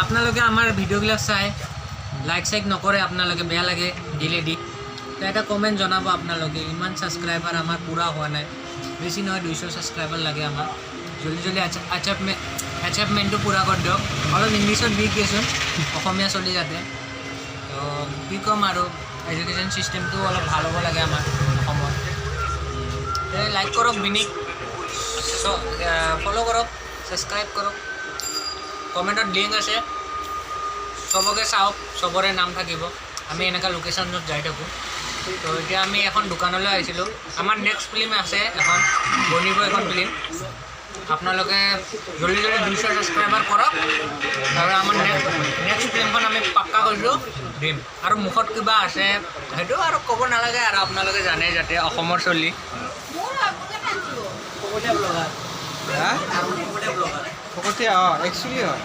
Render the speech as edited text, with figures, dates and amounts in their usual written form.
আপোনালোকে আমাৰ ভিডিঅ'বিলাক চাই লাইক চাইক নকৰে আপোনালোকে, বেয়া লাগে দিলে দি। তো এটা কমেণ্ট জনাব আপোনালোকে। ইমান ছাবস্ক্ৰাইবাৰ আমাৰ পূৰা হোৱা নাই, বেছি নহয়, 200 ছাবস্ক্ৰাইবাৰ লাগে আমাক। জল্দি জল্দি এচিভমেণ্টটো পূৰা কৰি দিয়ক। অলপ ইংলিছত দি দিয়েচোন, অসমীয়া চলি যাতে। তো কি ক'ম আৰু, এডুকেশ্যন ছিষ্টেমটো অলপ ভাল হ'ব লাগে আমাৰ অসমত। লাইক কৰক, বিনিক ফ'ল' কৰক, ছাবস্ক্ৰাইব কৰক। কমেণ্টত লিংক আছে, চবকে চাওক, চবৰে নাম থাকিব। আমি এনেকুৱা লোকেশ্যনত যাই থাকোঁ। তো এতিয়া আমি এখন দোকানলৈ আহিছিলোঁ। আমাৰ নেক্সট ফিল্ম আছে এখন, বনিব এখন ফিল্ম। আপোনালোকে জল্দি জল্দি 200 ছাবস্ক্ৰাইবাৰ কৰক আৰু আমাৰ নেক্সট নেক্সট ফিল্মখন আমি পাক্কা কৰিছোঁ, দিম। আৰু মুখত কিবা আছে, সেইটো আৰু ক'ব নালাগে আৰু, আপোনালোকে জানে যাতে অসমৰ চলি। হা, ফকতীয়া। অঁ, একচুৱেলি হয়।